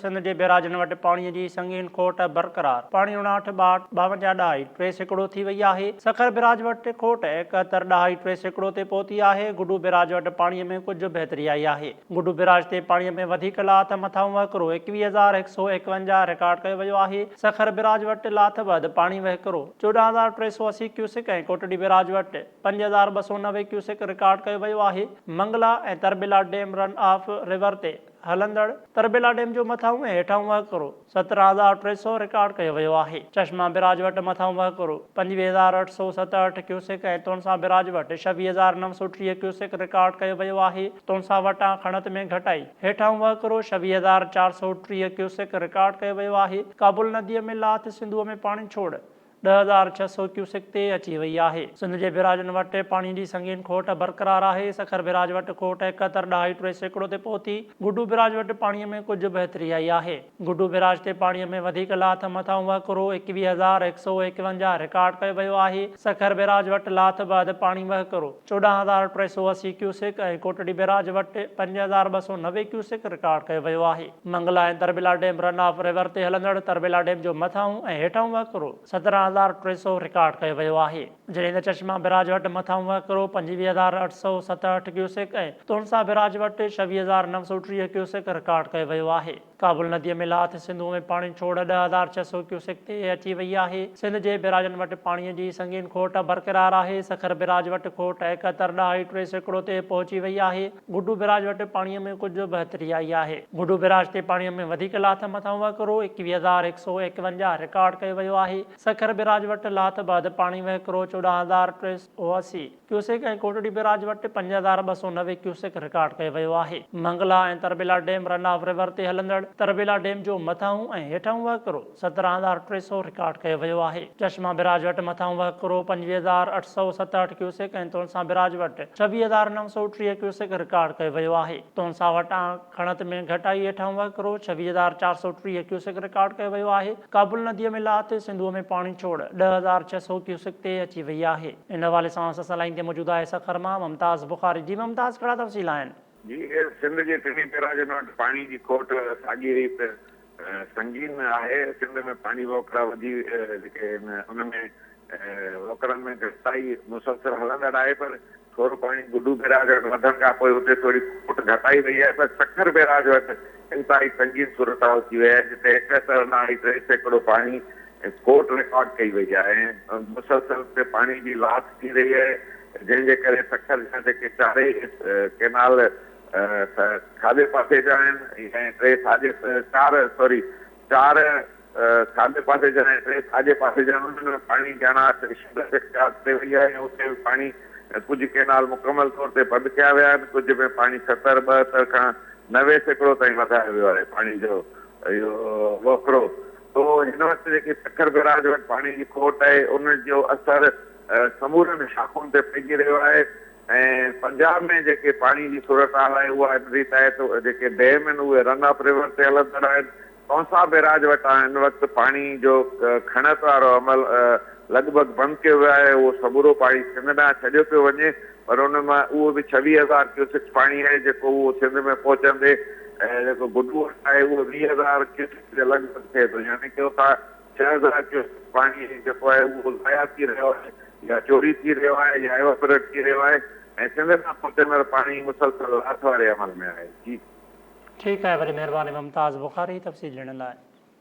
سنڌ جي بئراجن وٽ پاڻي جي سنگين کوٽ برقرار، پاڻي اڻاٺ ٻاهٺ ٻاونجاهه ڏهائي ٽي سيڪڙو ٿي وئي آهي، سکر بئراج وٽ کوٽ ايڪهتر ڏهائي ٽي سيڪڙو تي پهتي آهي، گڊو بئراج وٽ پاڻي ۾ ڪجهه بهتري آئي آهي، گڊو بئراج تي پاڻي ۾ وڌيڪ لاٿ مٿانهون وهڪرو 21151 رڪارڊ ڪيو ويو آهي، سکر بئراج وٽ لاٿ بعد پاڻي وهڪرو 14380 ڪيوسڪ ۽ ڪوٽڙي بئراج وٽ 5290 ڪيوسڪ رڪارڊ ڪيو ويو آهي، Mangla ۽ Tarbela dam run of river تي هلندڙ تربيلا ڊيم جو مٿانهون ۽ هيٺانهون وهڪرو 17300 رڪارڊ ڪيو ويو آهي. چشما براج وٽ مٿانهون وهڪرو 25867 ڪيوسڪ ۽ تونسا براج وٽ 26930 ڪيوسڪ رڪارڊ ڪيو ويو آهي. تونسا وٽان کڻت ۾ گهٽائي هيٺانهون وهڪرو 26430 ڪيوسڪ رڪارڊ ڪيو ويو آهي. ڪابل نديء ۾ لاٿ سنڌوء ۾ پاڻي ڇوڙ 10600 ڪيوسڪ تي اچي وئي آهي. سنڌ جي بئراجن وٽ پاڻي جي سنگين کوٽ برقرار آهي. سکر بئراج وٽ کوٽ ايڪهتر ڏهائي ٽي سيڪڙو تي پهتي. گڊو بئراج وٽ پاڻي ۾ ڪجهه بهتري آئي آهي. گڊو بئراج تي پاڻي ۾ وڌيڪ لاٿ مٿانهون وهڪرو 21151 رڪارڊ ڪيو ويو آهي. سکر بئراج وٽ لاٿ بعد پاڻي وهڪرو 14380 ڪيوسڪ ۽ ڪوٽڙي بئراج وٽ 5290 ڪيوسڪ رڪارڊ ڪيو ويو آهي. Mangla ۽ Tarbela dam run of river تي هلندڙ تربيلا ڊيم جو مٿانهون ۽ هيٺانهون وهڪرو 17300 رڪارڊ ڪيو ويو آهي. جڏهن ته چشما براج وٽ مٿانهون وهڪرو 25867 ڪيوسڪ ۽ تونسا براج وٽ 26930 ڪيوسڪ رڪارڊ ڪيو ويو آهي. ڪابل نديء ۾ لاٿ سنڌوء ۾ پاڻي ڇوڙ 10600 ڪيوسڪ تي اچي وئي آهي. سنڌ جي بئراجن وٽ پاڻي جي سنگين کوٽ برقرار آهي. سکر بئراج وٽ کوٽ ايڪهتر ڏهائي ٽي سيڪڙو تي پهچي وئي آهي. گڊو بئراج وٽ پاڻي ۾ ڪجهه بهتري آئي آهي. گڊو بئراج تي پاڻي ۾ وڌيڪ لاٿ مٿان وهڪرو 21151 رڪارڊ ڪيو ويو آهي. سکر بئراج وٽ لاٿ بعد پاڻي وهڪرو 14380 ڪيوسڪ ۽ ڪوٽڙي بئراج وٽ 5290 ڪيوسڪ رڪارڊ ڪيو ويو آهي. Mangla ۽ Tarbela dam run of river تي هلندڙ تربيلا ڊيم جو مٿانهون ۽ هيٺانهون وهڪرو 17300 رڪارڊ ڪيو ويو آهي. چشما براج وٽ مٿانهون وهڪرو 25867 ڪيوسڪ ۽ تونسا براج وٽ 26930 ڪيوسڪ رڪارڊ ڪيو ويو آهي. تونسا وٽان کڻت ۾ گهٽائي هيٺانهون وهڪرو 26430 ڪيوسڪ رڪارڊ ڪيو ويو آهي. ڪابل نديء ۾ لاٿ سنڌوء ۾ پاڻي ڇوڙ 10600 ڪيوسڪ تي اچي وئي آهي. ان حوالي سان اسان لائين تي موجود آهي سکر مان ممتاز بخاري. جي ممتاز ڪهڙا تفصيل آهن؟ جي سنڌ جي ٽنهي بئراجن وٽ پاڻي جي کوٽ ساڳي ريت سنگين آهي، سنڌ ۾ پاڻي وهڪرا وڌي جيڪي آهن ان ۾ وهڪرن ۾ گهٽتائي مسلسل هلندڙ آهي پر ٿورو پاڻي گڊو بئراج وٽ وڌڻ کان پوء اتي ٿوري کوٽ گهٽائي وئي آهي پر سکر بئراج وٽ انتهائي سنگين صورتحال ٿي وئي آهي جتي ايڪهتر ڏهائي ٽي سيڪڙو پاڻي کوٽ رڪارڊ ڪئي وئي آهي ۽ مسلسل اتي پاڻي جي لاٿ ٿي رهي آهي جنهن جي ڪري سکر جا جيڪي چارئي ڪئنال کاٻي پاسي جا آهن ۽ ٽي ساڄي چار سوري چار کاٻي پاسي جا ۽ ٽي ساڄي پاسي جا آهن انهن ۾ پاڻي جي اڻاٺ شدت اختيار ڪري وئي آهي ۽ اتي به پاڻي ڪجهه ڪئنال مڪمل طور تي بند ڪيا ويا آهن ڪجهه ۾ پاڻي ستر ٻهتر کان 90% تائين وڌايو ويو آهي پاڻي جو اهو وهڪرو سو هن وقت جيڪي سکر بئراج وٽ پاڻي جي کوٽ آهي ان جو اثر سمورن شاخن تي پئجي رهيو آهي ۽ پنجاب ۾ جيڪي پاڻي جي صورتحال آهي اها ان ريت آهي ته جيڪي ڊيم آهن اهي رن آف ريور تي هلندڙ آهن. تونسا بئراج وٽان هن وقت پاڻي جو کڻت وارو عمل لڳ ڀڳ بند ڪيو ويو آهي اهو سمورو پاڻي سنڌ ڏانهن ڇڏيو پيو وڃي پر ان مان اهو به 26000 ڪيوسڪس پاڻي آهي جيڪو اهو سنڌ ۾ پهچندي ۽ جيڪو گڊو وٽ آهي اهو 20000 ڪيوسڪس جي لڳ ڀڳ ٿئي ٿو يعني ڪه اتان 6000 ڪيوسڪ پاڻي جيڪو آهي اهو ضايع ٿي رهيو آهي يا چوري ٿي رهيو آهي يا ايواپريٽ ٿي رهيو آهي ۽ سنڌ ڏانهن پهچندڙ پاڻي مسلسل لاٿ واري عمل ۾ آهي. جي. ٺيڪ آهي وڏي مهرباني ممتاز بخاري تفصيل ڏيڻ لاء.